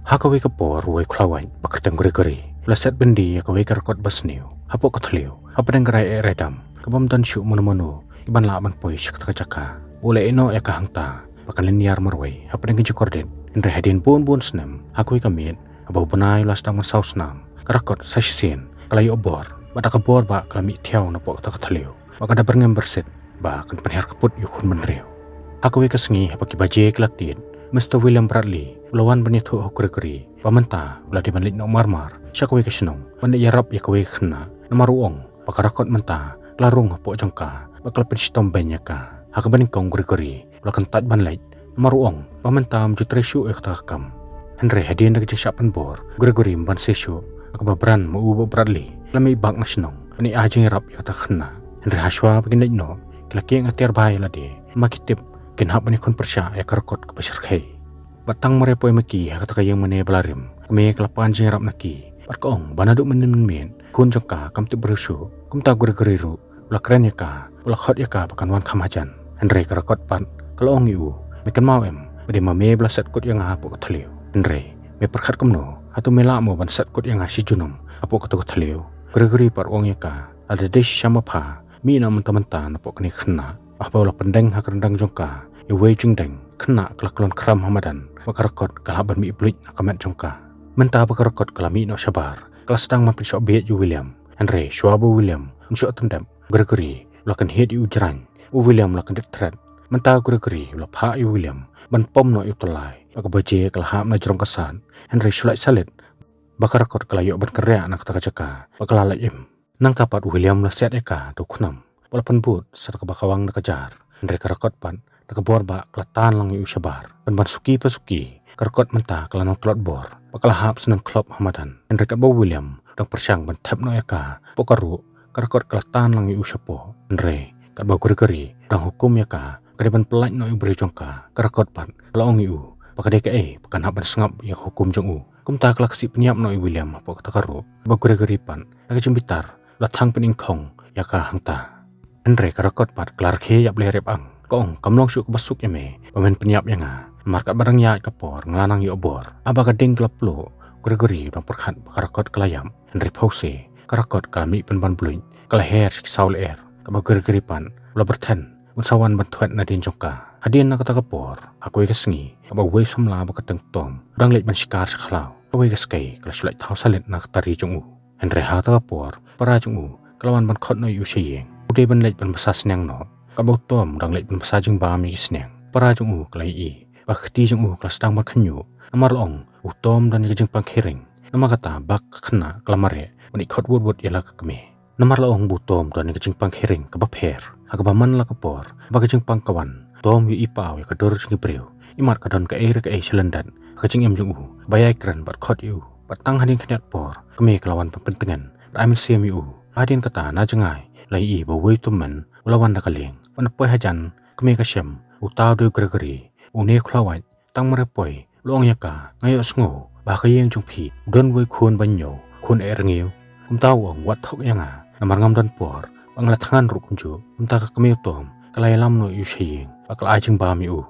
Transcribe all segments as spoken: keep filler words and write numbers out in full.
Ha kawei ka por, uwei u khlawait ba kyrteng Gregory u la set byndi ïa kawei ka rakot basniew hapoh ka thliew hapdeng ka rai eh rai dam, ka bym don shuh mano mano kiban lah ban poi sha kata ka jaka. U la ïehnoh ïa ka hangta ba kan lynñiar marwei hapdeng ka jingkordit. Hynrei hadien bun bun snem, ha kawei ka miet haba u bnai u la sdang ban saw snam, ka rakot sa shisien ka la ïoh bor bad da ka bor ba ka la mih thiaw napoh kata ka thliew, ba ka da byrngem byrsit ba kan pynhiar kyput ïa u khun bynriew. Ha kawei ka sngi haba ki baje ki la tied, Mister William Bradley u la wan ban ïathuh ha u Gregory ba mynta u la dei ban leit noh marmar sha kawei ka shnong ban leit ïarap ïa kawei ka khynnah, namar u ong ba ka rakot mynta ka la rung hapoh jong ka bad ka la pynshitom beiñ ïa ka. Ha kaba nyngkong Gregory u la kyntait ban leit, namar u ong ba mynta um ju trei shuh ïa kata ka kam. Hynrei hadien da ka jingshah pynbor, Gregory um banse shuh, ha kaba Bran ma u bad Bradley ki la mih bak na shnong ban ïa ai jingïarap ïa kata ka khynnah. Hynrei hashwa ba kin leit noh, ki la kieng atiar bha ïa lade, namar ki tip kin hap ban ïakhun pyrshah ïa ka rakot kaba shyrkhei. Bad tang mar ïa poi ma ki ha kata ka ïing mane ba la rim, ka kmie ka la pan jingïarap na ki bad ka ong ba naduh mynnin mynmiet, khun jong ka kam tip briew shuh. Kumta u Gregory ruh u la kren ïa ka, u la khot ïa ka ba kan wan kham hajan. Hynrei ka rakot pat ka la ong ïa u, me kynmaw em ba dei ma me ba la set kut ïa nga hapoh ka thliew? Hynrei me pyrkhat kumno, hato me lah mo ban set kut ïa nga shi junom hapoh kata ka thliew? Gregory pat u ong ïa ka, lada dei shisha ma pha, mih noh mynta mynta napoh kane ka khynnah. Haba u la pyndeng ha ka ryndang jong ka ïa uwei u jingdeng, ka khynnah ka la klon khram ha madan, bad ka rakot ka la hap ban mih bluit na ka met jong ka. Mynta ba ka rakot ka la mih noh shabar, ka la sdang ban pynshoh bieit ïa u William. Hynrei shwa ba u William un shoh tyndep, Gregory u la kynhied ïa u jraiñ. U William u la kyndit thret. Mynta u Gregory u la phah ïa u William ban pom noh ïa u tyllai, bad ka baje ka la hap na jrong ka sad. Hynrei shu lait salit ba ka rakot ka la ïoh ban kynriah na kata ka jaka bad ka la lait im. Nangta pat u William u la siat ïa ka da u khnam bad u la pynbud sa da kaba khawang da ka jar. Hynrei ka rakot pat da ka bor ba ka la tan lang ïa u shabar. Pynban suki pa suki, ka rakot mynta ka la nang tlot bor bad ka la hap snem khlop ha madan. Hynrei katba u William u dang pyrshang ban thep noh ïa ka hapoh ka ruh, ka rakot ka la tan lang ïa u shapoh. Hynrei katba u Gregory u dang hukum ïa ka ba ka dei ban pyllait noh ïa u briew jong ka, ka rakot pat ka la ong ïa u ba ka dei kaei ba kan hap ban sngap ïa ka hukum jong u. Kumta ka la ksih pynïap noh ïa u William hapoh kata ka ruh. Bad u Gregory pat da ka jingbitar u la thang pynïngkhong ïa ka hangta. Hynrei ka rakot pat ka la rkhie ïap leh rep ang. Ka ong, kam long shuh kaba suk ïa me ba men pynïap ïa nga, namar katba dang ïaid ka por nga la nang ïoh bor. Haba ka ding ka la pluh, u Gregory u dang pyrkhat ba ka rakot ka la ïap. Hynrei phewse, ka rakot ka la mih pynban bluit, ka la her sha ki saw lyer. Katba u Gregory pat u la byrthen un sa wan ban thwet nadien jong ka. Hadien na kata ka por, ha kawei ka sngi, haba uwei u samla ba kyrteng Tom u dang leit ban shikar sha khlaw, kawei ka skei ka la shu lait thaw salit na ka tari jong u. Hynrei ha kata ka por, para jong u ka la wan ban khot noh ïa u sha ïing. U dei ban leit ban bsa sniang noh. Katba u Tom u dang leit ban bsa jingbam ïa ki sniang, para jong u ka la ïohi ba ka kti jong u ka la sdang ban khynñiuh. Namar la ong u Tom don ïa ka jingpang khiring. Namar kata bak ka khynnah ka la mareh ban ïakhot wut wut ïa la ka kmie. Namar la ong ba u Tom don ïa ka jingpang khiring kaba pher. Ha kaba man la ka por ba ka jingpang ka wan, u Tom u ïohi paw ïa ka dur jong ki briew. Imat ka don kaei re kaei sha lyndet ha ka jingim jong u ba ïai kren bad khot ïa u. Bad tang hadien khyndiat por, ka kmie ka la wan ban pyntngen bad ai mynsiem ïa u. Hadien kata na jngai la ïohi ba uwei u tymmen u la wan da ka lieng. Ban poi hajan, ka kmie ka shem, uta u dei u Gregory. Une u khlawait, tang mar ïa poi, u la ong ïa ka, nga ïohsngew ba ha ka ïing jong phi u don uwei u khun ba hynñiew, khun eh rngiew. Kumta u ong, wat thok ïa nga, namar ngam don por bad nga la thngan ruh kumjuh. Kumta ka kmie u Tom ka la ïalam noh ïa u sha ïing bad ka la ai jingbam ïa u.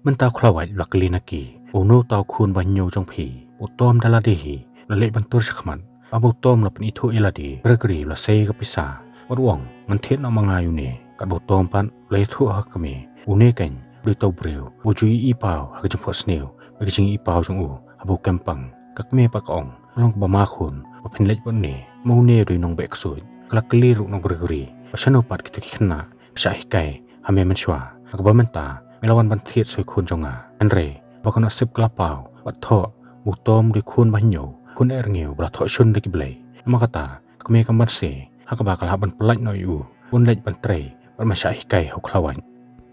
Mynta u khlawait u la kylli na ki, uno uta u khun ba hynñiew jong phi? U Tom da lade hi u la leit ban tur sha khmat. Haba u Tom u la pynithuh ïa lade, u Gregory u la sei ïa ka pisa bad u ong, ngan thied noh ma nga ïa une. Katba u Tom pat u la ïathuh ha ka kmie, une keiñ u dei uta u briew uba ju ïohi paw ha ka jingphohsniew bad ka jingïohi paw jong u haba u kem pang. Ka kmie pat ka ong, ka long kaba ma khun ba phin leit bad une, ma une u dei u nongbeh ksuid. Ka la kylli ruh na u Gregory ba shano pat kito ki khynnah ba shah hikai ha me mynshuwa, ha kaba mynta me la wan ban thied sa u khun jong nga. Hynrei ba ka Nohsip ka la paw bad thoh ba u Tom u dei u khun ba hynñiew, khun eh rngiew ba la thoh shun da ki blei. Namar kata ka kmie kam banse, ha kaba ka la hap ban pyllait noh ïa u ban leit ban trei bad ban shah hikai ha u khlawait.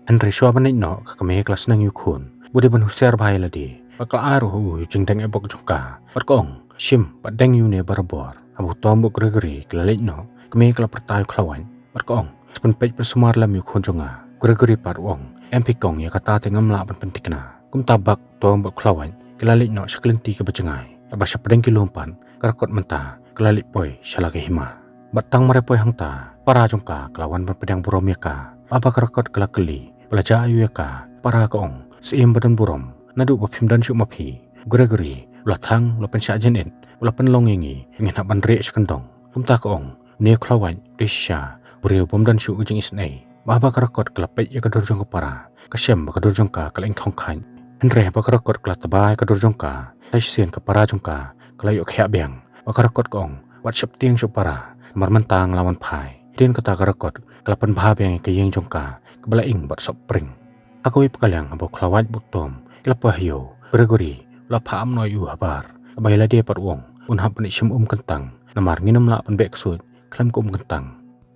Hynrei shuwa ban leit noh, ka kmie ka la sneng ïa u khun, u dei ban husiar bha ïa lade bad ka la ai ruh ha u ïa u jingdeng eh bok jong ka bad ka ong, shim bad deng ïa une barabor. Haba u Tom bad u Gregory ki la leit noh, ka kmie ka la pyrta ïa u khlawait bad ka ong, sa pynpeit pynsumar lem ïa u khun jong nga. U Gregory pat u ong, em phi kong, ïa kata te ngam lah ban pynthikna. Kumta bak u Tom bad u khlawait ki la leit noh sha ka lynti kaba jngai. Katba sha pdeng ki lum pat, ka rakot mynta ka la leit poi sha la ka hima. Bad tang mar ïa poi hangta, para jong ka ka la wan ban pdiang burom ïa ka. Haba ka rakot ka la kylli ba la jia aïu ïa ka, para ka ong, Syiem badonburom, naduh ba phim don shuh ma phi, u Gregory u ba la thang, ba la pynshah jingit, ba la pynlong ïa ngi, ngin hap ban rieh sha kyndong. Kumta ka ong, une u khlawait u dei shisha u briew bym don shuh ka jingisynei. Bad haba ka rakot ka la peit ïa ka dur jong ka para, ka shem ba ka dur jong ka ka la ing khongkhait. Hynrei haba ka rakot ka la tba ïa ka dur jong ka, sa shisien ka para jong ka ka la ïoh khiah biang. Bad ka rakot ka ong, wat sheptieng shuh para, namar mynta nga la wan phai. Hadien kata ka rakot ka la pynbha biang ïa ka ïing jong ka kaba la ing bad sop pring. Ha kawei pat ka liang, haba u khlawait bad u Tom ki la poi ha ïew, u Gregory u la phah ap noh ïa u habar, haba ïa lade pat u ong un hap ban ïashim um kyntang, namar ngin ym lah ban beh ksuid khlem ka um kyntang.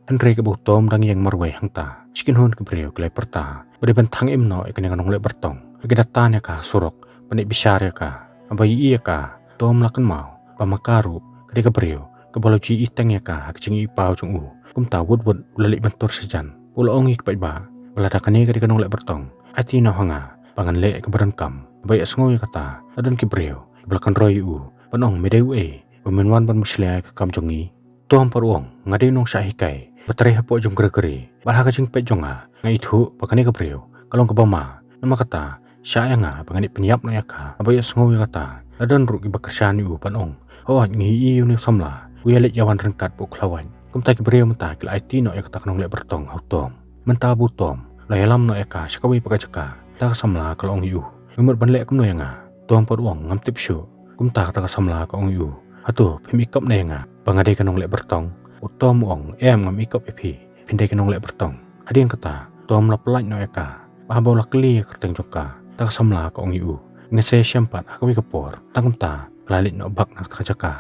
Hynrei kaba u Tom dang ïeng marwei hangta, shi kynhun ki briew ki la ïa pyrta ba dei ban thang im noh ïa kane ka nongleh byrtong, ba ki da tan ïa ka ha surok ban ïa bishar ïa ka. Haba ïohi ïa ka, u Tom u la kynmaw ba ma ka ruh ka dei ka briew kaba la ju ïeng ïa ka ha ka jingïohi paw jong u. Kumta wut wut u la leit ban tur shajan, u la ong ïa ki paidbah ba lada kane ka dei ka nongleh byrtong, aiti noh ha nga ba ngan leh ïa kaba donkam. Haba ïohsngew ïa kata, la don ki briew kiba la kynroi ïa u ban ong, me dei uei ba men wan ban mushlia ïa ka kam jong ngi? U Tom pat u ong, nga dei u nongshah hikai ba trei hapoh jong u Gregory, bad ha ka jingpeit jong nga, nga ithuh ba kane ka briew ka long kaba ma. Namar kata, shah ïa nga ba ngan ïa pynïap noh ïa ka. Haba ïohsngew ïa kata, la don ruh kiba kyrshan ïa u ban ong, hooid, ngi ïohi ïa une u samla u ïaleit ïawan ryngkat bad u khlawait. Kumta ki briew mynta ki la aiti noh ïa kata ka nongleh byrtong ha u Tom. Mynta ba u Tom u la ïalam noh ïa ka sha kawei pat ka jaka, kata ka samla ka la ong ïa u, me mut ban leh kumno ïa nga? U Tom pat u ong, ngam tip shuh. Kumta kata ka samla ka ong ïa u, hato phim ïakop noh ïa nga ba nga dei ka nongleh byrtong? U Tom u ong, em, ngam ïakop ïa phi, phin dei ka nongleh byrtong. Hadien kata u Tom u la pyllait noh ïa ka. Bad haba u la kylli ïa ka kyrteng jong ka, kata ka samla ka ong ïa u, ngin sa ïashem pat ha kawei ka por. Tang kumta ka la leit noh bak na kata ka jaka.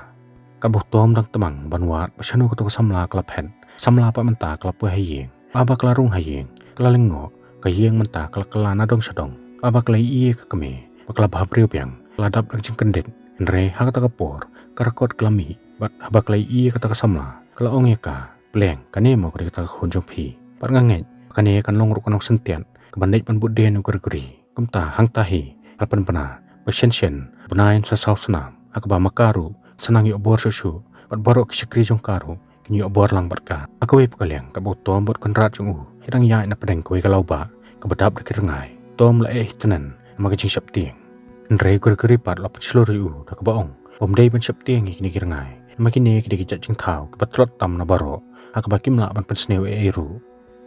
Katba u Tom u dang tmang ban wad ba shano kata ka samla ka la phet, ka samla pat mynta ka la poi ha ïing. Bad haba ka la rung ha ïing, ka la lyngngoh, ka ïing mynta ka la kylla na dong sha dong. Bad haba ka la ïohi ïa ka kmie ba ka la bhabriew biang, ka la dap da ka jingkyndit. Hynrei ha kata ka por ka rakot ka la mih, bad haba ka la ïohi ïa kata ka samla, ka la ong ïa ka, pleng, kane mo ka dei kata ka khun jong phi? Bad nga ngeit ba kane kan long ruh ka nongsyntiat kaban leit ban bud dien ïa u Gregory. Kumta hangta hi ka la pynbna ba shen shen u bnai un sa saw snam, ha kaba ma ka ruh ka sa nang ïoh bor shuh shuh, bad baroh ki shakri jong ka ruh kin ïoh bor lang bad ka. Ha kawei pat ka liang, katba u Tom bad u kynrad jong u ki dang ïaid na pdeng kawei ka lawbah kaba dap da ki rngai, u Tom u la eh tngen namar ka jingsheptieng. Hynrei u Gregory pat u la pynshlur ïa u da kaba ong, bym dei ban sheptieng ïa kine ki rngai, namar kine ki dei ki jait jingthaw kiba tlot tam na baroh, ha kaba kim lah ban pynsniew ei ei ruh.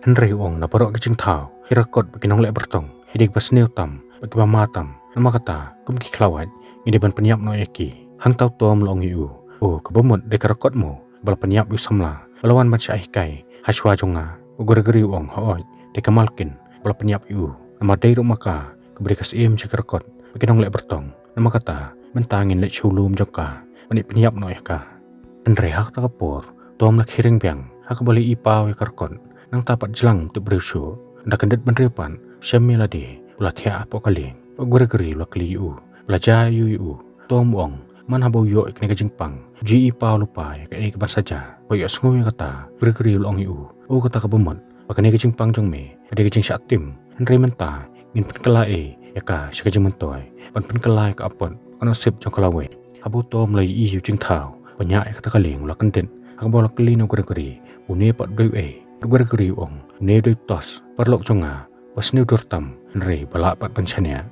Hynrei u ong, na baroh ki jingthaw, ki rakot bad ki nongleh byrtong ki dei kiba sniew tam bad kiba ma tam. Namar kata, kum ki khlawait, ngi dei ban pynïap noh ïa ki. Hangta u Tom u la ong ïa u, o, kaba mut dei ka rakot mo ba la pynïap ïa u samla ba la wan ban shah hikai ha shuwa jong nga? U Gregory u ong, hooid, dei ka malkin ba la pynïap ïa u, namar dei ruh ma ka kaba dei ka syiem sha ki rakot bad ki nongleh byrtong. Namar kata, mynta ngin leit sha u lum jong ka ban ïa pynïap noh ïa ka. Hynrei ha kata ka por u Tom u la khie ring biang ha kaba u la ïohi paw ïa ka rakot. Nangta pat jlang, ym tip briew shuh, ynda kyndit bynriew pat u Shemilade u la thiah hapoh ka lieng. U Gregory u la kylli ïa u, u la jia ïa u ïa u. U Tom u ong, man haba u ïoh ïa kane ka jingpang, u ju ïohi paw lypa ïa kaei kaban sa jia. Haba u ïohsngew ïa kata, u Gregory u la ong ïa u, o, kata kaba mut ba kane ka jingpang jong me ka dei ka jingshah tim. Hynrei mynta ngin pynkylla ei ïa ka sha ka jingmyntoi, ban pynkylla ïa ka apot, ka nusip jong ka lawei. Haba u Tom u la ïohi ïa u jingthaw ban ñiah ïa kata ka lieng, u la kyndit ha kaba u la kylli na u Gregory ba une pat u dei uei. U Gregory u ong, une u dei u Tos, paralok jong nga ba sniew dur tam, hynrei ba lah pat ban shaniah.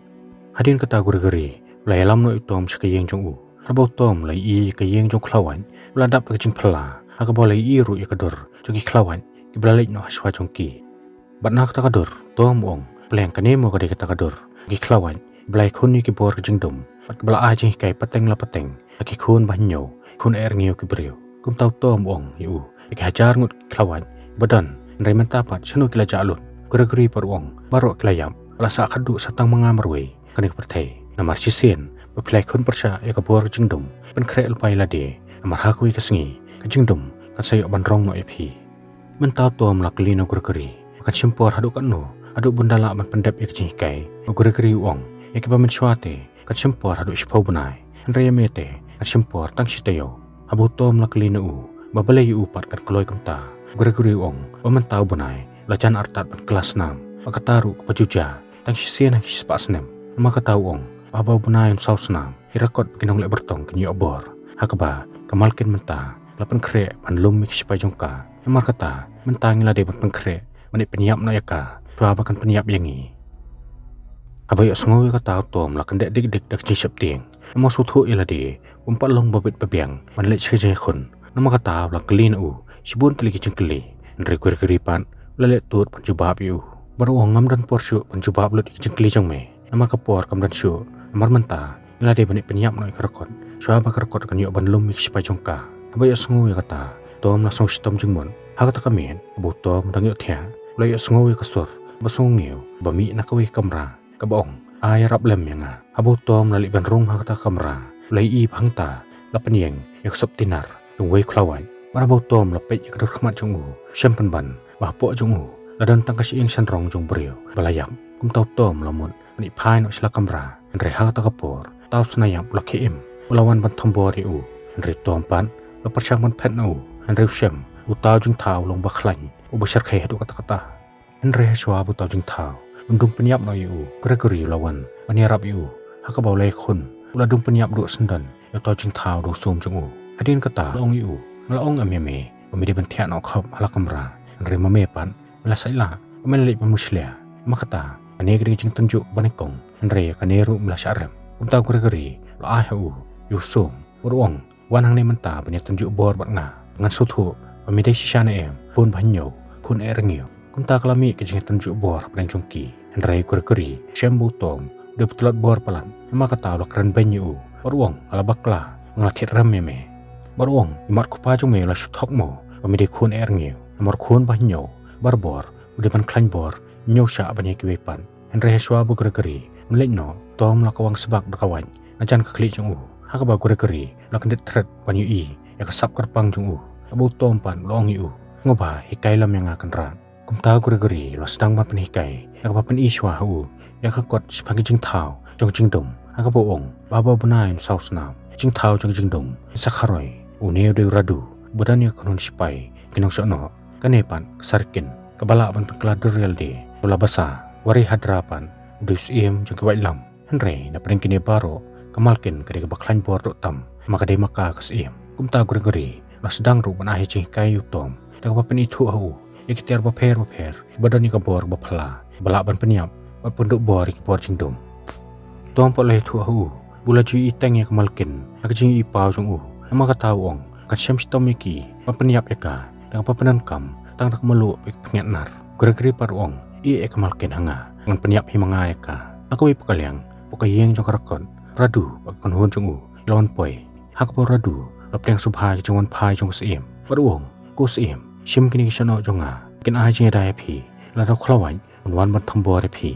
Hadien kata u Gregory u la ïalam noh ïa u Tom sha ka ïing jong u. Haba u Tom u la ïohi ïa ka ïing jong u khlawait, u la dap da ka jingphylla ha kaba u la ïohi ruh ïa ka dur jong ki khlawait kiba la leit noh ha shuwa jong ki. Bad na kata ka dur u Tom u ong, pleng, kane mo ka dei kata ka dur jong ki khlawait kiba la ïakhun ïa ki bor ka jingdum bad kiba la ai jinghikai pateng la pateng ha ki khun ba hynñiew, khun eh rngiew ki briew. Kumta u Tom u ong ïa u, ïa ki hajar ngut ki khlawait ba don, hynrei mynta pat shano ki la jah lut? U Gregory pat u ong, baroh ki la ïap, ba la sah khatduh sa tang ma nga marwei kane ka pyrthei. Namar shisien ba phi la ïakhun pyrshah ïa ka bor ka jingdum, pynkhreh lypa ïa lade, namar ha kawei ka sngi ka jingdum kan sa ïoh ban rong noh ïa phi. Mynta u Tom u la kylli na u Gregory ba kan shim por haduh katno haduh ba un da lah ban pyndep ïa ka jinghikai. U Gregory u ong, ïa kiba mynshuwa te kan shim por haduh shiphew bnai, hynrei ïa me te kan shim por tang shi taïew. Haba u Tom u la kylli na u ba balei ïa u pat kan kloi kumta, u Gregory u ong ba mynta u bnai u la jan artat ban kylla snam, bad kata ruh kaba ju jia tang shisien ha ki shispah snem. Namar kata u ong ba haba u bnai un saw snam, ki rakot bad ki nongleh byrtong kin ïoh bor, ha kaba ka malkin mynta ka la pynkhreh ban lum ïa ki shipai jong ka. Namar kata mynta ngi la dei ban pynkhreh ban ïa pynïap noh ïa ka shuwa ba kan pynïap ïa ngi. Haba ïohsngew ïa kata u Tom la kyndit dik dik da ka jingsheptieng. Namar u sngewthuh ïa lade um pat long ba bit ba biang ban leit sha ka jingïakhun. Namar kata u la kylli na u shibun tylli ki jingkylli. Hynrei u Gregory pat u la leh tud ban jubab ïa u. Bad u ong, ngam don por shuh ban jubab lut ïa ki jingkylli jong me. Namar ka por kam don shuh. Namar mynta ngi la dei ban pynïap noh ïa ka rakot. Shuwa ba ka rakot kan ïoh ban lum ïa ki shipai jong ka. Haba ïohsngew ïa kata u Tom la sngew shitom jingmut. Ha kata ka miet haba u Tom u dang ïohthiah u la ïohsngew ïa ka sur ba sngewnguh ba mih na kawei ka kamra kaba ong, ai ïarap lem ïa nga. Haba u Tom la leit ban rung ha kata ka kamra u la ïohi ba hangta la pynïeng ïa ka sop tinar jong uwei u khlawait. Bad haba u Tom la peit ïa ka dur khmat jong u, u shem pynban ba hapoh jong u la don tang ka shyieng shanrong jong u briew ba la ïap. Kumta u Tom u la mut ban ïaphai noh sha la ka kamra. Hynrei ha kata ka por uta u snaiap u la khie im u la wan ban thombor ïa u. Hynrei u Tom pat u la pyrshang ban phet na u. Hynrei u shem uta u jingthaw u long ba khlaiñ, uba shyrkhei haduh katta katta. Hynrei ha shuwa ba uta u jingthaw un dung pynïap noh ïa u, u Gregory u la wan ban ïarap ïa u. Ha kaba u la ïakhun u la dung pynïap duh syndon ïa uta u jingthaw da u sum jong u. Hadien kata u la ong ïa u, nga la ong em ïa me ba me dei ban thiah noh khop ha la kamra. Hynrei ma me pat me la sait lah ba me la leit ban mushlia. Namar kata kane ka dei ka jingtynjuh kaba nyngkong, hynrei kane ruh me la shah rem. Kumta u Gregory u la ai ha u ïa u sum bad u ong, wan hangne mynta ban ïatynjuh bor bad nga. Ngan sngewthuh ba me dei shisha ne em, khun ba hynñiew, khun eh rngiew. Kumta ka la mih ka jingïatynjuh bor hapdeng jong ki. Hynrei u Gregory u shem ba u Tom u dei ba tlot bor palat. Namar kata u la kren beiñ ïa u bad u ong, nga la bakla, nga la thied rem ïa me. Bad u ong, i mat kpa jong me u la shu thok mo ba me dei khun eh rngiew. Namar khun ba hynñiew barabor u dei ban khlaiñ bor, hynñiew shah ban ïa kiwei pat. Hynrei ha shuwa ba u Gregory un leit noh, u Tom u la kawang sbak da ka wait na jan ka khlieh jong u. Ha kaba u Gregory u la kyndit thret ban ïohi ïa ka sap kyrpang jong u. Haba u Tom pat u la ong ïa u, sngewbha hikai lem ïa nga Kynrad. Kumta u Gregory u la sdang ban pynhikai ïa kaba pyni shuwa ha u ïa ka kot shaphang ki jingthaw jong ka jingdum, ha kaba u ong ba haba u bnai un saw snam, ki jingthaw jong ka jingdum kin sa kharoi. Une u dei u Radu uba don ïa ka kynhun shipai ki nongshah noh. Kane pat ka Sarkin kaba lah ban pynkylla dur ïa lade, u la basa. Wari Hadra pat u dei u syiem jong ki waitlam. Hynrei na pdeng kine baroh ka Malkin ka dei kaba khlaiñ bor duh tam, ma ka dei ma ka ka syiem. Kumta u Gregory u la sdang ruh ban ai jinghikai ïa u Tom da kaba pynithuh ha u ïa ki tiar bapher bapher kiba don ïa ka bor ba phylla, ba lah ban pynïap bad pynduh bor ïa ki bor jingdum. U Tom pat u la ïathuh ha u ba u la ju ïohi teng ïa ka Malkin ha ka jingïohi paw jong u. Namar kata u ong, kan shem shitom ïa ki ban pynïap ïa ka da kaba pyndonkam tang da ka mluh bad ka pynïap nar. U Gregory pat u ong, ïeh ïa ka Malkin ha nga, ngan pynïap hi ma nga ïa ka. Ha kawei pat ka liang, hapoh ka ïing jong ka rakot, u Radu bad ka kynhun jong u ki la wan poi. Ha kaba u Radu u la pdiang sngewbha ïa ka jingwan phai jong ka syiem bad u ong, ko syiem, shim kine ki shah noh jong nga, kin ai jingïada ïa phi lada u khlawait un wan ban thombor ïa phi.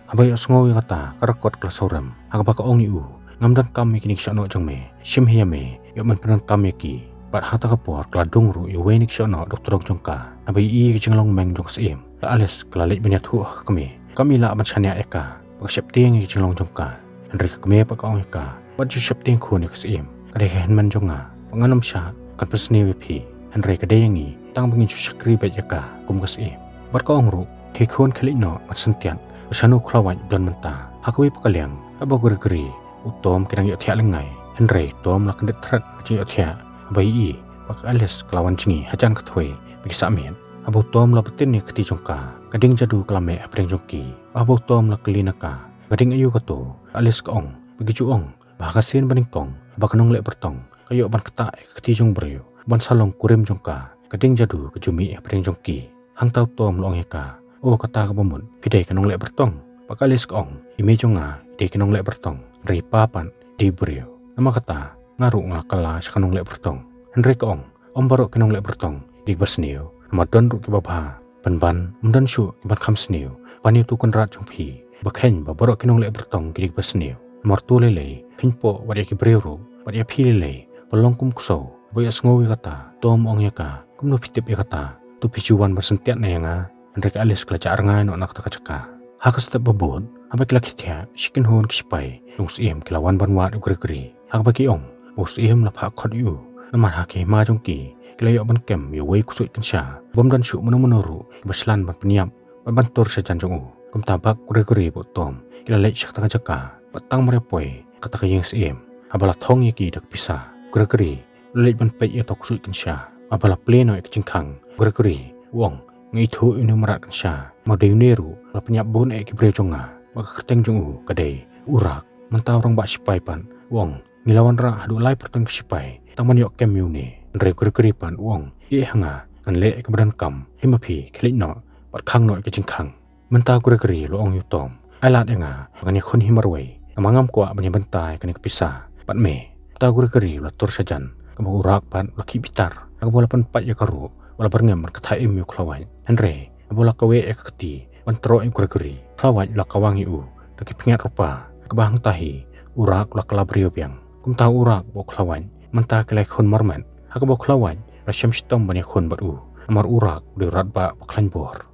Haba ïohsngew ïa kata ka rakot ka la sawrem, ha kaba ka ong ïa u, ngam donkam ïa kine ki shah noh jong me, shim hi ïa me, ïoh men pyndonkam ïa ki. Bad ha kata ka por ka la dung ruh ïa uwei na ki shah noh dok tyrong jong ka. Haba ïohi ïa ka jinglong meng jong ka syiem, ka Alice ka la leit ban ïathuh ha ka kmie. Kam lah ban shaniah ïa ka ba ka sheptieng ïa ka jinglong jong ka. Hynrei ka kmie pat ka ong ïa ka, wat ju sheptieng khun ïa ka syiem, ka dei ka hynmen jong nga, ba ngan ym shah kan pynsniew ïa phi. Hynrei ka dei ïa ngi tang ba ngin shu shakri beit ïa ka kum ka syiem. Bad ka ong ruh, khie khun khie leit noh ban syntiat ba shano u khlawait u don mynta. Ha kawei pat ka liang, haba u Gregory, u Tom ki dang ïohthiah lyngngai. Hynrei u Tom u la kyndit thret ha ka jingïohthiah haba ïohi ba ka Alice ka la wan jngi hajan ka thwei ba ki sah miet. Haba u Tom u la btin ïa ka kti jong ka, ka ding jadu ka la meh hapdeng jong ki. Haba u Tom u la kylli na ka, ka ding aïu kato, ka Alice ka ong ba ki ju ong ba ha ka sien banyngkong ba ka nongleh byrtong ka ïoh ban ktah ïa ka kti jong u briew ban sa long kurim jong ka, ka ding jadu ka ju mih hapdeng jong ki. Hangta u Tom u la ong ïa ka, o kata kaba mut phi dei ka nongleh byrtong? Bad ka Alice ka ong, i mei jong nga i dei ka nongleh byrtong, hynrei i pa pat i dei u briew. Namar kata nga ruh nga la kylla sha ka nongleh byrtong. Hynrei ka ong, ym baroh ki nongleh byrtong ki dei kiba sniew, namar don ruh kiba bha. Pynban ym don shuh kiban kham sniew ban ïa uto u kynrad jong phi ba kheiñ ba baroh ki nongleh byrtong ki dei kiba sniew. Namar to lei lei pynpoh wat ïa ki briew ruh, wat ïa phi lei lei pynlong kum ksew. Haba ïohsngew ïa kata u Tom u ong ïa ka, kumno phi tip ïa kata? To phi ju wan ban syntiat ne ïa nga? Hynrei ka Alice ka la jah rngai noh na kata ka jaka. Ha ka step ba bud, haba ki la khie thiah, shi kynhun ki shipai jong u syiem ki la wan ban wad ïa u Gregory. Ha kaba ki ong ba u syiem u la phah khot ïa u, namar ha ki hima jong ki ki la ïoh ban kem ïa uwei u ksuid kynsha bym don shuh mano mano ruh kiba shlan ban pynïap bad ban tur sha jan jong u. Kumta bad u Gregory bad u Tom ki la leit sha kata ka jaka bad tang mar ïa poi kata ka ïing syiem, haba la thong ïa ki da ka pisa, u Gregory u la leit ban peit ïa uta u ksuid kynsha. Haba la plie noh ïa ka jingkhang, u Gregory u ong, nga ithuh ïa une u mrad kynsha, ma dei une ruh u la pynïap bun eh ki briew jong nga. Ba ka kyrteng jong u ka dei Urak. Mynta u rangbah shipai pat u ong, ngi la wanrah haduh lai pyrthei ka shipai tang ban ïoh kem ïa une. Hynrei u Gregory pat u ong, ïeh ha nga, ngan leh ïa kaba donkam. Hi ma phi, khie leit noh bad khang noh ïa ka jingkhang. Mynta u Gregory u la ong ïa u Tom, ai lad ïa nga ba ngan ïakhun hi marwei, namar ngam kwah ban ïabynta ïa kane ka pisa bad me. Mynta u Gregory u la tur sha jan, kaba u Urak pat u la khih bitar. Haba u la pynpait ïa ka ruh, u la byrngem ban ktah im ïa u Khlawait. Hynrei haba u la kaweh ïa ka kti ban troh ïa u Gregory, u Khlawait u la kawang ïa u da ki phniat rupa, kaba hangta hi u Urak u la kylla briew biang. Kumta u Urak bad u Khlawait mynta ki la ïakhun marmet, ha kaba u Khlawait u la shem shitom ban ïakhun bad u, namar u Urak u dei u radbah ba khlaiñ bor.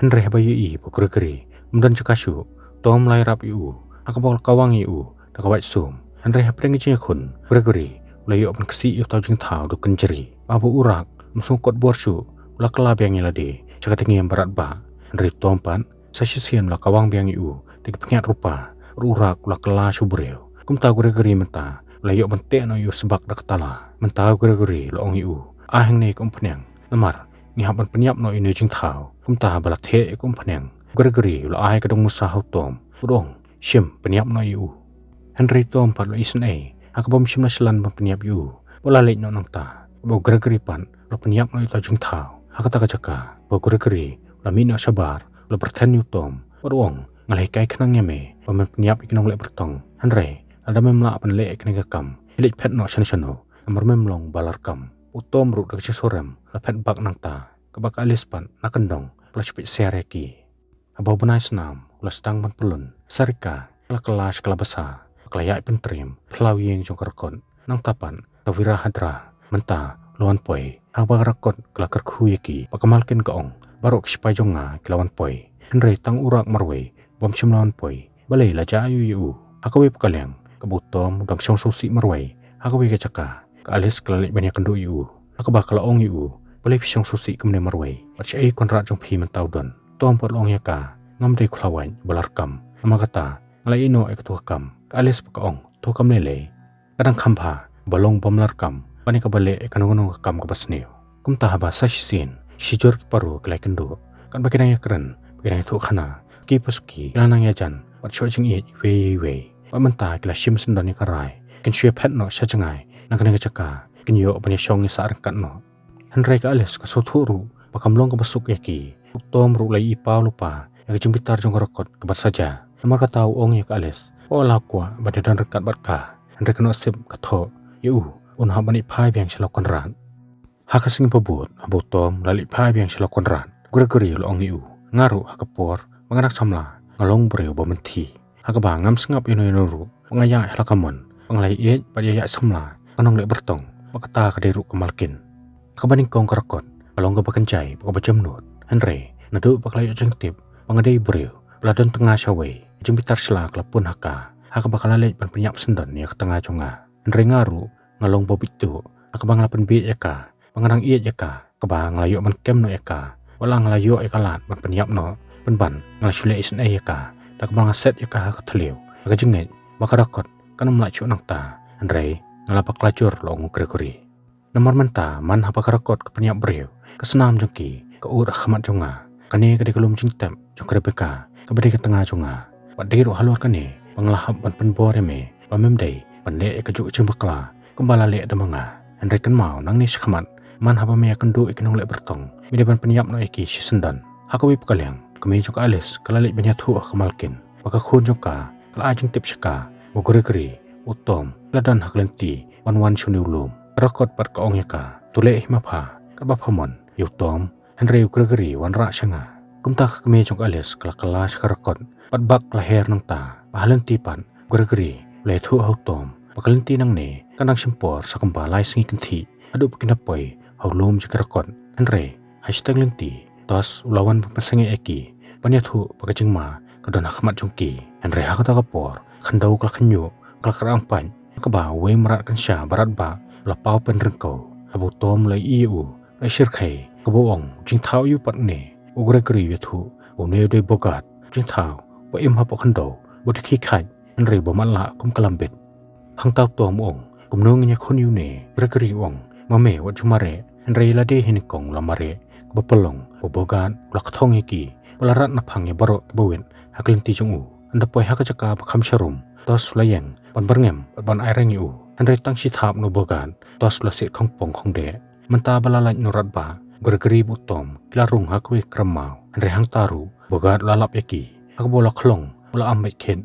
Hynrei haba ïohi ba u Gregory um don jaka shuh, u Tom u la ïarap ïa u, ha kaba u la kawang ïa u da ka wait sum. Hynrei hapdeng ka jingïakhun, u Gregory u la ïoh ban ksih ïa uta u jingthaw da u kynjri. Haba u Urak um sngewkot bor shuh, u la kylla biang ïa lade sha ka dngiem ba radbah. Hynrei u Tom pat sa shisien u la kawang biang ïa u da ki phniat rupa, bad u Urak u la kylla sha u briew. Kumta u Gregory mynta u la ïoh ban teh noh ïa u sbak da ka tala. Mynta u Gregory u la ong ïa u, ai hangne ka umphniang, namar ngi hap ban pynïap noh ïa une u jingthaw. Kumta haba la theh ïa ka umphniang, u Gregory u la ai ka dong musa ha u Tom bad u ong, shim, pynïap noh ïa u. Hynrei u Tom pat u la isynei, ha kaba um shym la shlur ban pynïap ïa u, bad u la leit noh nangta. Bad u Gregory pat u la pynïap noh ïa uta u jingthaw. Ha kata ka jaka bad u Gregory u la mih noh shabar, u la pyrthen ïa u Tom bad u ong, nga la hikai khnang ïa me ba men pynïap ïa ki nongleh byrtong, hynrei lada mem lah ban leh ïa kane ka kam, khie leit phet noh shano shano, namar mem long ba la rkam. U Tom ruh da ka jingsngewrem u la phet bak nangta, kaba ka Alice pat na kyndong pat la shu peit siar ïa ki. Haba u bnai snam u la sdang ban pyllun, Sarika ka la kylla sha ka la basa, ka la ïaid pyntriem phyllaw ïing jong ka rakot. Nangta pat ka Wirahadra mynta u la wan poi. Haba ka rakot ka la kyrkhu ïa ki, bad ka malkin ka ong, baroh ki shipai jong nga ki la wan poi, hynrei tang u Urak marwei bym shym la wan poi. Balei la jia aiu ïa u? Ha kawei pat ka liang, kaba u Tom u dang shong sngewsih marwei ha kawei ka jaka, ka Alice ka la leit ban ïakynduh ïa u, ha kaba ka la ong ïa u, balei phi shong sngewsih kumne marwei, bad shaei u Konrad jong phi mynta u don? U Tom pat u la ong ïa ka, ngam dei u Khlawait ba la rkam, namar kata nga la ïeh noh ïa kato ka kam. Ka Alice pat ka ong, to kam lei lei, ka dang kham bha ba long bym la rkam ban ïa kaba leh ïa kano kano ka kam kaba sniew. Kumta haba sa shisien, shijur ki paru ki la ïakynduh, katba ki dang ïakren, ba ki dang ïathuh khana, ki pa suki ki la nang ïajan bad shoh jingïeit iwei ïa iwei. Bad mynta ki la shim syndon ïa ka rai, kin shu ïaphet noh sha jngai na kane ka jaka, kin ïoh ban ïashong ïasah ryngkat noh. Hynrei ka Alice ka sngewthuh ruh ba kam long kaba suk ïa ki. U Tom ruh u la ïohi paw lypa ïa ka jingbitar jong ka rakot kaba sa jia. Namar kata u ong ïa ka Alice, wat la kwah ban ïadon ryngkat bad ka, hynrei ka nusip ka thoh ïa u, un hap ban leit phai biang sha la u Konrad. Ha ka sngi ba bud, haba u Tom u la leit phai biang sha la u Konrad, u Gregory u la ong ïa u, nga ruh ha ka por ba nga dang samla nga long briew ba mynthi, ha kaba ngam sngap ïano ïano ruh ba nga ïaid ha la ka mon, ba nga la ïaieit bad ïa ïaid samla ka nongleh byrtong, bad kata ka dei ruh ka malkin. Ha kaba nyngkong ka rakot ka long kaba kynjai bad kaba jemnud, hynrei naduh ba ka la ïoh jingtip ba nga dei briew ba la don tnga shawei, ka jingbitar shla ka la pun ha ka, ha kaba ka la leit ban pynïap syndon ïa ka tnga jong nga. Hynrei nga ruh nga long ba bit tuh, ha kaba nga la pynbieit ïa ka ba nga dang ïeit ïa ka, kaba nga la ïoh ban kem noh ïa ka, wat la nga la ïoh ïa ka lad ban pynïap noh, pynban nga la shu leh isynei ïa ka, da kaba nga set ïa ka ha ka thliew, ha ka jingngeit ba ka rakot kan ym lah shuh nangta. Hynrei nga la bakla jur, la ong u Gregory. Namar mynta man haba ka rakot ka pynïap briew, ka snam jong ki ka ud ha khmat jong nga. Kane ka dei ka lum jingtep jong ka Rebecca, kaba dei ka tnga jong nga. Bad dei ruh halor kane ba nga la hap ban pynbor ïa me ba mem dei ban leh ïa kajuh ka jingbakla kumba la leh da ma nga. Hynrei kynmaw, nangne shakhmat, man haba me ïakynduh ïa ki nongleh byrtong, me dei ban pynïap noh ïa ki shisyndon. Ha kawei pat ka liang, ka kmie jong ka Alice ka la leit ban ïathuh ha ka malkin ba ka khun jong ka ka la ai jingtip sha ka ba u Gregory, u Tom, u la don ha ka lynti ban wan sha une u lum. Ka rakot pat ka ong ïa ka, to leh hi ma pha katba pha mon ïa u Tom, hynrei u Gregory u wanrah sha nga. Kumta ka kmie jong ka Alice ka la kylla sha ka rakot, bad bak ka la her nangta. Bad ha lynti pat u Gregory u la ïathuh ha u Tom ba ka lynti nangne kan dang shim por sa kumba lai sngi kynthih haduh ba kin da poi ha u lum jong ki rakot. Hynrei ha shiteng lynti, Tos u la wan ban pynsangeh ïa ki, ban ïathuh ba ka jingma ka don ha khmat jong ki. Hynrei ha kata ka por ka khyndew ka la khynñiuh, ka la kyrpang pait, ha kaba uwei u mrad kynsha ba radbah u la paw pynryngkew. Haba u Tom u la ïohi ïa u, u la shyrkhei, kaba u ong, jingthaw aïu pat une? U Gregory u ïathuh ba une u dei u Bogart, jingthaw ba im hapoh khyndew, ba dei u khie khait, hynrei ba matlah kum ka lambit. Hangta u Tom u ong, kumno ngin ïakhun ïa une? U Gregory u ong, ma me wat ju mareh. Hynrei lade hi nyngkong u la mareh, kaba pynlong ba u Bogart u la kthong ïa ki, u la rat naphang ïa baroh kiba wit ha ka lynti jong u. Ynda poi ha ka jaka ba kham sharum, Tos u la ïeng ban byrngem bad ban aireng ïa u. Hynrei tang shi thap na u Bogart, Tos u la siat khongpong khongdeh. Mynta ba la lait na u Radbah, Gregory bad u Tom ki la rung ha kawei ka krem maw. Hynrei hangta ruh Bogart u la lap ïa ki. Ha kaba u la khlong u la am beit khit.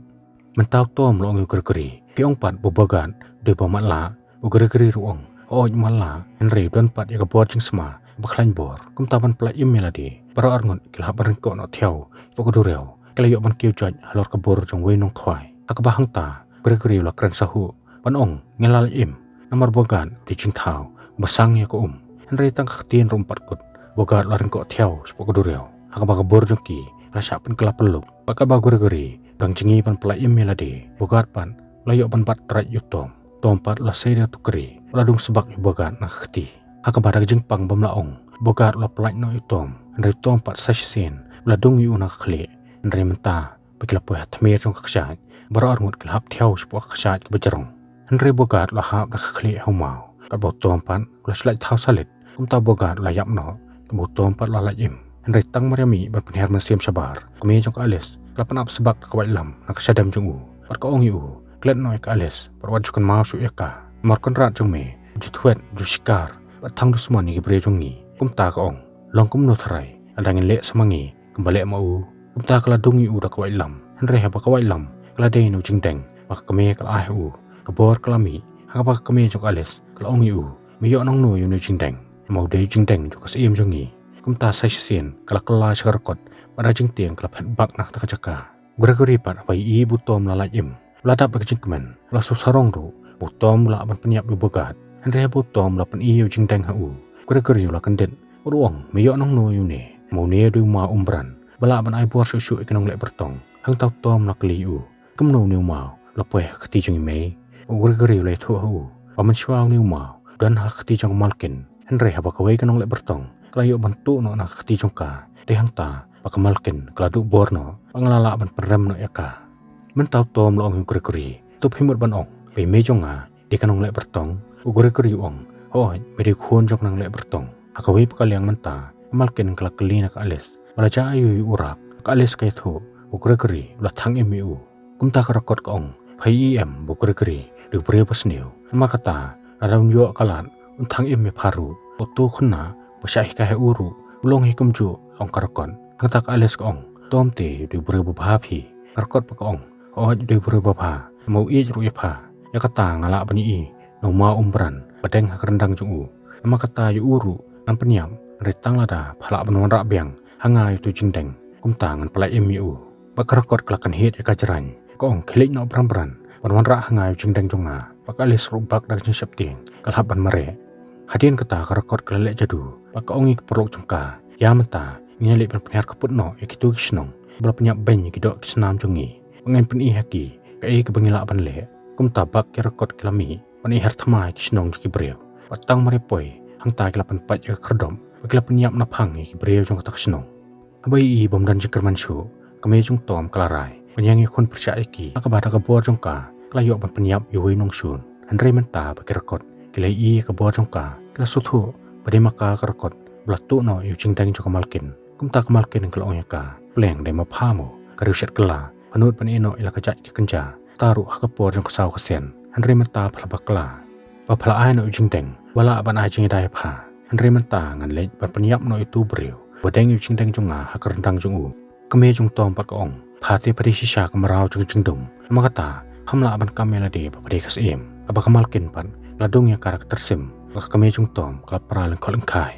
Mynta u Tom u la ong ïa u Gregory, phi ong pat ba u Bogart u dei uba matlah? U Gregory ruh u ong, hooid u matlah, hynrei u don pat ïa ka bor jingsma ba khlaiñ bor. Kumta ban pyllait im ïa lade, baroh arngut ki la hap ban ryngkoh noh thiaw shapoh ka duriaw. Ki la ïoh ban kiew joit halor ka bor jong uwei u nongkhwai. Ha kaba hangta u Gregory u la kren sahuh ban ong, ngi la lait im, namar u Bogart u dei u jingthaw uba sang ïa ka um. Hynrei tang ka ktien ruh ym pat kut, u Bogart u la ryngkoh thiaw shapoh ka duriaw. Ha kaba ka bor jong ki ka la shah pynkylla pyllup. Bad katba u Gregory u dang jngi ban pyllait im ïa lade, u Bogart pat u la ïoh ban bat trait ïa u Tom. U Tom pat u la sei da ka tukri, u la dung sbak ïa u Bogart na ka kti. Ha kaba da ka jingpang bym lah ong, u Bogart u la pyllait noh ïa u Tom. Hynrei u Tom pat sa shisien u la dung ïa u na ka khlieh. Hynrei mynta ba ki la poi ha tmier jong ka kshaid, baroh arngut ki la hap thiaw shapoh ka kshaid kaba jrong. Hynrei u Bogart u la hap da ka khlieh ha u maw. Katba u Tom pat u la shu lait thaw salit, kumta u Bogart u la ïap noh, katba u Tom pat u la lait im. Hynrei tang mar ïa mih ban pynhiar mynsiem shabar, ka kmie jong ka Alice ka la pynap sbak da ka waitlam na ka shadem jong u. Bad ka ong ïa u, klet noh ïa ka Alice bad wat ju kynmaw shuh ïa ka. Namar u kynrad jong me u ju thwet, u ju shikar bad thang dusmon ïa ki briew jong ngi. Kumta ka ong, long kumno tharai, lada ngin leh sa ma ngi kumba leh ma u. Kumta ka la dung ïa u da ka waitlam. Hynrei haba ka waitlam ka la dei na u jingdeng ba ka kmie ka la ai ha u, ka bor ka la mih. Ha kaba ka kmie jong ka Alice ka la ong ïa u, me ïoh nangno ïa une u jingdeng? Namar u dei u jingdeng jong ka syiem jong ngi. Kumta sa shisien ka la kylla sha ka rakot bad da ka jingtieng ka la phet bak na kata ka jaka. U Gregory pat haba ïohi ba u Tom u la lait im, u la dap da ka jingkmen. U la sngewsarong ruh ba u Tom u lah ban pynïap ïa u Bogart. Hynrei haba u Tom u la pyni ïa u jingdeng ha u, u Gregory u la kyndit bad u ong, me ïoh nangno ïa une? Ma une u dei u maw umbran ba lah ban ai bor shuh shuh ïa ki nongleh byrtong. Hangta u Tom u la kylli ïa u, kumno une u maw u la poi ha ka kti jong i mei? U Gregory u la ïathuh ha u ba mynshuwa une u maw u don ha ka kti jong ka malkin. Hynrei haba kawei ka nongleh byrtong ka la ïoh ban tuh noh na ka kti jong ka, dei hangta ba ka malkin ka la duh bor noh ba nga la lah ban pynrem noh ïa ka. Mynta u Tom u la ong ïa u Gregory, to phi mut ban ong ba i mei jong nga i dei ka nongleh byrtong? U Gregory u ong, hooid, me dei u khun jong ka nongleh byrtong. Ha kawei pat ka liang mynta ka malkin ka la kylli na ka Alice ba la jia aïu ïa u Rak. Ka Alice ka ïathuh ba u Gregory u la thang im ïa u. Kumta ka rakot ka ong, pha ïohi em ba u Gregory u dei u briew ba sniew. Namar kata lada un ïoh ka lad un thang im ïa pha ruh. Uto u khynnah ba shah hikai ha u ruh u long hi kumjuh, ong ka rakot. Hangta ka Alice ka ong, Tom te u dei u briew babha phi. Ka rakot pat ka ong, hooid u dei u briew babha, namar u ïeit ruh ïa pha. Ïa kata nga lah ban ïohi na u maw umbran ba deng ha ka ryndang jong u. Namar kata ïa u ruh ngan pynïap, hynrei tang lada pha lah ban wanrah biang ha nga ïa uto u jingdeng, kumta ngan pyllait im ïa u. Bad ka rakot ka la kynhied ïa ka jraiñ, ka ong, khie leit noh bran bran ban wanrah ha nga ïa u jingdeng jong nga. Bad ka Alice ruh bak da ka jingsheptieng ka la hap ban mareh. Hadien kata ka rakot ka la leh jadu bad ka ong ïa ki paralok jong ka, ïa mynta ngin ïa leit ban pynhiar kput noh ïa kito ki shnong ba la pynïap beiñ ïa ki doh ki snam jong ngi. Ba ngin pyni ha ki kaei kaba ngi lah ban leh. Kumta bak ki rakot ki la mih ban ïa hiar thma ïa ki shnong jong ki briew. Bad tang mar ïa poi hangta ki la pynpait ïa ka khyrdop bad ki la pynïap naphang ïa ki briew jong kata ka shnong. Haba ïohi ba ym don jingkyrmen shuh, ka kmie jong u Tom ka la rai ban ïeng ïakhun pyrshah ïa ki. Ha kaba da ka bor jong ka ka la ïoh ban pynïap ïa uwei u nongshun. Hynrei mynta ba ki rakot ki la ïohi ïa ka bor jong ka, ki la sngewthuh ba dei ma ka ka rakot ba la tuh noh ïa u jingdeng jong ka malkin. Kumta ka malkin ka la ong ïa ka, pleng, dei ma pha mo ka riewshet kylla, pha nud ban ïeh noh ïa la ka jait ka kynja, ta ruh ha ka por jong ka saw ka sien. Hynrei mynta pha la bakla ba pha la ai noh ïa u jingdeng ba lah ban ai jingïada ïa pha. Hynrei mynta ngan leit ban pynïap noh ïa uto u briew ba deng ïa u jingdeng jong nga ha ka ryndang jong u. Ka kmie jong u Tom pat ka ong, pha te pha dei shisha ka mraw jong ka jingdum, namar kata pham lah ban kam ïa lade ba pha dei ka syiem. Haba ka malkin pat ka la dung ïa ka da ka tyrsim, bad ka kmie jong u Tom ka la pra lyngkhot lyngkhai.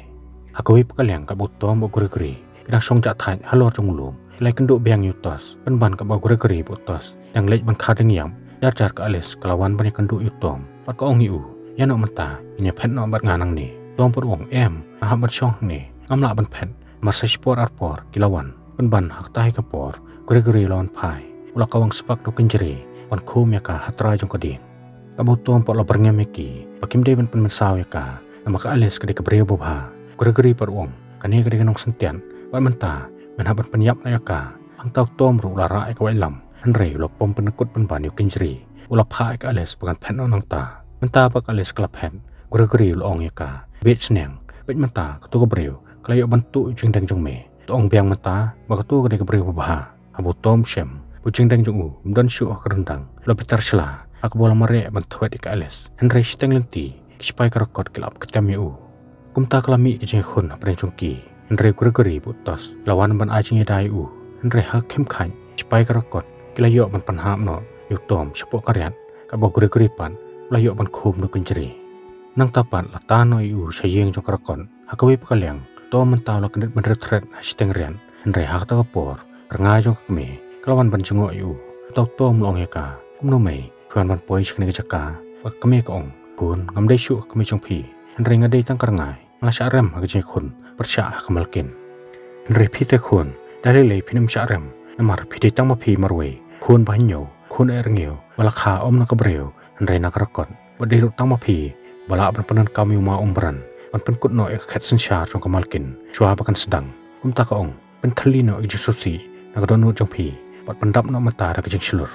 Ha kawei pat ka liang katba u Tom bad u Gregory ki dang shong jah thait halor jong u lum, ki la ïakynduh biang ïa u Tos. Pynban katba u Gregory bad u Tos ki dang leit ban kha dieng ïap, jar jar ka Alice ka la wan ban ïakynduh ïa u Tom bad ka ong ïa u, ïa noh mynta, ngin ïa phet noh bad nga nangne. U Tom pat u ong, em, nga hap ban shong hangne, ngam lah ban phet. Mar sa shipor arpor ki la wan. Pynban ha kata hi ka por u Gregory u la wan phai, u la kawang spak da u kynjri ban khum ïa ka ha trai jong ka dieng. Katba u Tom pat u la byrngem ïa ki ba kim dei ban pynmynsaw ïa ka, namar ka Alice ka dei ka briew babha. U Gregory pat u ong, kane ka dei ka nongsyntiat bad mynta men hap ban pynïap noh ïa ka. Hangta u Tom ruh u la rah ïa ka waitlam, hynrei u la pom pynkut pynban ïa u kynjri. U la phah ïa ka Alice ba kan phet noh nangta. Mynta ba ka Alice ka la phet, u Gregory u la ong ïa ka, beit sniang, beit mynta, kato ka briew ka la ïoh ban tuh ïa u jingdeng jong me. To ong biang mynta ba kato ka dei ka briew babha. Haba u Tom u shem, U jingdeng jong u um don shuh ha ka ryndang, la bitar shla ha kaba u la mareh ban thwet ïa ka Alice. Hynrei shiteng lynti ki shipai ka rakot ki la ap ktem ïa u. Kumta ka la mih ka jingïakhun hapdeng jong ki. Hynrei u Gregory bad u Tos la wan ban ai jingïada ïa u. Hynrei ha ka khim khaid, ki shipai ka rakot ki la ïoh ban pynhap noh ïa u Tom shapoh ka riat, katba u Gregory pat u la ïoh ban khum da u kynjri. Nangta pat la tan noh ïa u sha ïing jong ka rakot. Ha kawei pat ka liang, u Tom mynta u la kyndit ban rit thret ha shiteng riat. Hynrei ha kata ka por, ka rngai jong ka kmie ka la wan ban jngoh ïa u. Uta u Tom u la ong ïa ka, kumno mei phi wan ban poi sha kane ka jaka? Bad ka kmie ka ong, khun, ngam dei shuh ka kmie jong phi, hynrei nga dei tang ka rngai. Nga la shah rem ha ka jingïakhun pyrshah ha ka Malkin. Hynrei phi te khun, da lei lei phin ym shah rem, namar phi dei tang ma phi marwei, khun ba hynñiew, khun eh rngiew, ba la kha ym na ka briew, hynrei na ka rakot. Bad dei ruh tang ma phi ba lah ban pyndonkam ïa u ma Umbran ban pynkut noh ïa ka khet synshar jong ka Malkin shuwa ba kan sdang. Kumta ka ong, pynthylli noh ïa ka jingsngewsih na ka dohnud jong phi bad pyndap noh mynta da ka jingshlur.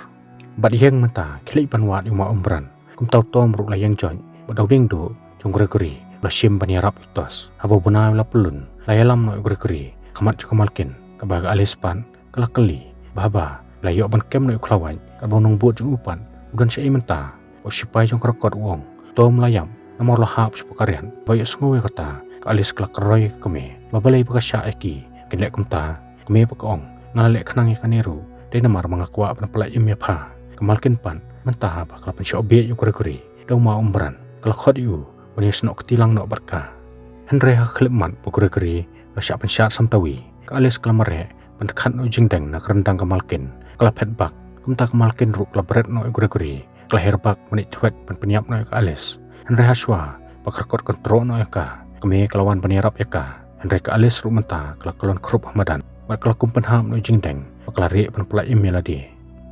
Bad ïeng mynta, khie leit ban wad ïa u ma Umbran. Kumta u Tom ruh u la ïeng joit bad da u dieng duh jong u Gregory u la shim ban ïarap ïa u Tos. Haba u bnai u la pyllun, la ïalam noh ïa u Gregory ha khmat jong ka Malkin, katba ka Alice pat ka la kylli ba haba la ïoh ban kem noh ïa u khlawait, katba u nongbud jong u pat u don shaei mynta. Bad u shipai jong ka rakot u ong, u Tom u la ïap namar u la hap shapoh ka riat. Ba ïohsngew ïa kata, ka Alice ka la kyroi ïa ka kmie ba balei ba ka shah ïa ki, kin leh kumta. Ka kmie pat ka ong, nga la leh khnang ïa kane ruh dei namar ba nga kwah ban pyllait im ïa pha. Ka Malkin pat mynta haba ka la pynshoh bieit ïa u Gregory da u ma Umbran, ka la khot ïa u ban ïasnoh kti lang noh bad ka. Hynrei ha ka khyllipmat ba u Gregory u la shah pynshad samtawi, ka Alice ka la mareh ban khat noh u jingdeng na ka ryndang ka Malkin. Ka la phet bak. Kumta ka Malkin ruh ka la bret noh ïa u Gregory, ka la her bak ban ïaid thwet ban pynïap noh ïa ka Alice. Hynrei ha shuwa ba ka rakot kan troh noh ïa ka, ka kmie ka la wan ban ïarap ïa ka. Hynrei ka Alice ruh mynta ka la kyllon khrup ha madan bad ka la kum pynhap noh u jingdeng bad ka la rieh ban pyllait im ïa lade.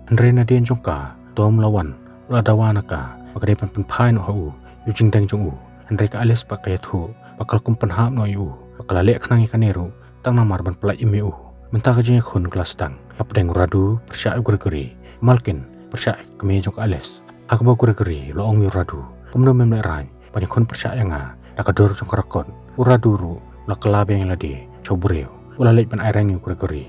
Hynrei nadien jong ka, u Tom u la wan, u la dawa na ka ba ka dei ban pynphai noh ha u ïa u jingdeng jong u. Hynrei ka Alice pat ka ïathuh ba ka la kum pynhap noh ïa u, ba ka la leh khnang ïa kane ruh tang namar ban pyllait im ïa u. Mynta ka jingïakhun ka la sdang hapdeng u Radu pyrshah ïa u Gregory, ka Malkin pyrshah ïa ka kmie jong ka Alice. Ha kaba u Gregory u la ong ïa u Radu, kumno mem lehraiñ ban ïakhun pyrshah ïa nga da ka dur jong ka rakot? U Radu ruh u la kylla biang ïa lade sha u briew, u la leit ban aireng ïa u Gregory.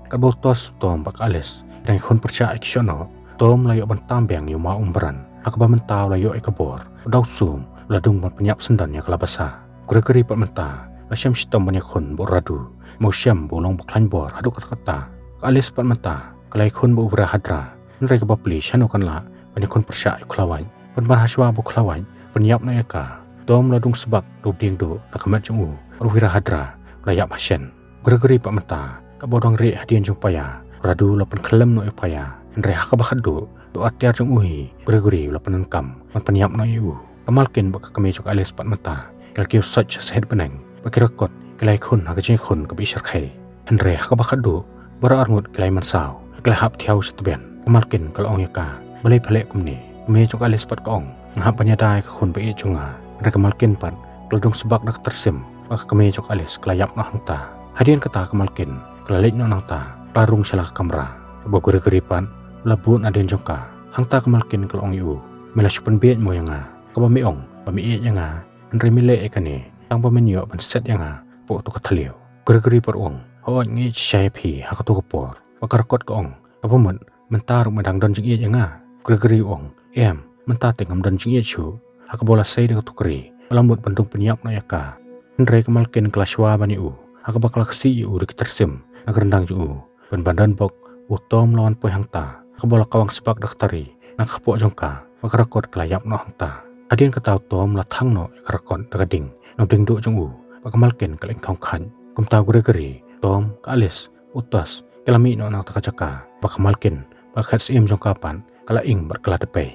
Katba u Tos, u Tom bad ka Alice ki dang ïakhun pyrshah ïa ki shohnoh, u Tom u la ïoh ban tam biang ïa u ma Umbran. Ha kaba mynta u la ïoh ïa ka bor, u da u sum u la dung ban pynïap syndon ïa ka la basa. U Gregory pat mynta u la shem shitom ban ïakhun bad u Radu, ma u shem ba u long ba khlaiñ bor haduh katta katta. Ka Alice pat mynta ka la ïakhun bad u Wirahadra. Hynrei ka bapli shano kan lah ban ïakhun pyrshah ïa u khlawait, pynban ha shuwa ba u khlawait u pynïap noh ïa ka, u Tom u la dung sbak da u dieng duh na ka met jong u, bad u Wirahadra u la ïap ha shen. U Gregory pat mynta, kaba u dang rieh hadien jong u paia, u Radu u la pynkhyllem noh ïa u paia. Hynrei ha kaba khatduh, da u atiar jong u hi, u Gregory u la pyndonkam ban pynïap noh ïa u. Ka Malkin bad ka kmie jong ka Alice pat mynta ki la kiew soit sha sahit bneng, bad ki rakot ki la ïakhun ha ka jingïakhun kaba ishyrkhei. Hynrei ha kaba khatduh, baroh arngut ki la ïamynsaw, ki la hap thiaw sha tbian. Ka Malkin ka la ong ïa ka, balei pha leh kumne? Ka kmie jong ka Alice pat ka ong, nga hap ban ïada ïa ka khun ba ïeit jong nga. Hynrei ka Malkin pat ka la dung sbak da ka tyrsim, bad ka kmie jong ka Alice ka la ïap noh hangta. Hadien kata ka Malkin ka la leit noh nangta, ka la rung sha la ka kamra. Katba u Gregory pat u la bud nadien jong ka. Hangta ka Malkin ka la ong ïa u, me la shu pynbieit mo ïa nga, kaba me ong ba me ïeit ïa nga, hynrei me leh ïa kane tang ba men ïoh ban set ïa nga hapoh kato ka thliew. U Gregory pat u ong, hooid, nga ïeit shisha ïa phi ha kato ka por. Bad ka rakot ka ong, kaba mut mynta ruh me dang don jingïeit ïa nga? U Gregory u ong, em, mynta te ngam don jingïeit shuh. Ha kaba u la sei da ka tukri, u la mut ban dung pynïap noh ïa ka. Hynrei ka Malkin ka la shwa ban ïa u, ha kaba ka la ksih ïa u da ki tyrsim na ka ryndang jong u. Pynban don bok, u Tom u la wan poi hangta, ha kaba u la kawang sbak da ka tari na ka kpoh jong ka, bad ka rakot ka la ïap noh hangta. Hadien kata u Tom u la thang noh ïa ka rakot da ka ding na u dieng duh jong u, bad ka Malkin ka la ingkhong khaid. Kumta u Gregory, u Tom, ka Alice, u Tos ki la mih noh na kata ka jaka, bad ka Malkin bad ka khet syiem jong ka pat ka la ing bad ka la dpei.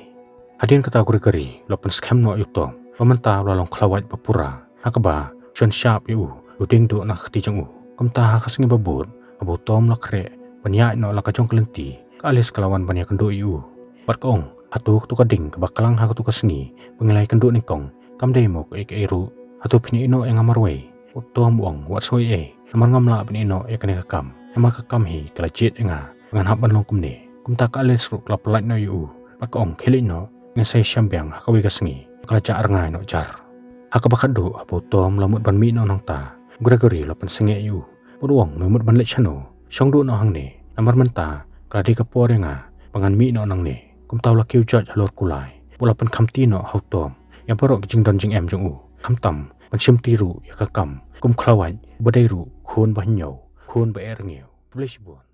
Hadien kata u Gregory u la pynskhem noh ïa u Tom, ba mynta u la long khlawait ba pura, ha kaba u shon shap ïa u da u dieng duh na ka kti jong u. Kumta ha ka sngi ba bud, haba u Tom u la khreh ban ïaid noh la ka jong ka lynti, ka Alice ka la wan ban ïakynduh ïa u, bad ka ong, hato kato ka ding kaba klang ha kato ka sngi ba ngi la ïakynduh nyngkong kam dei mo kaei kaei ruh? Hato phin ïehnoh ïa nga marwei? U Tom u ong, wat sngew ei ei, namar ngam lah ban ïehnoh ïa kane ka kam, namar ka kam hi ka la jied ïa nga ba ngan hap ban long kumne. Kumta ka Alice ruh ka la pyllait noh ïa u, bad ka ong, khie leit noh, ngin sa ïashem biang ha kawei ka sngi. Ka la jah rngai noh jar. Ha kaba khatduh, haba u Tom u la mut ban mih noh nangta, u Gregory u la pynsangeh ïa u, bad u ong, me mut ban leit shano? Shong duh noh hangne, namar mynta ka la dei ka por ïa nga ba ngan mih noh nangne. Kumta u la kiew jait halor kulai, u la pynkhamti noh ha u Tom ïa baroh ki jingdon jingem jong u, khamtam ban shimti ruh ïa ka kam kum khlawait ba dei ruh khun ba hynñiew, khun ba eh rngiew. Khublei shibun.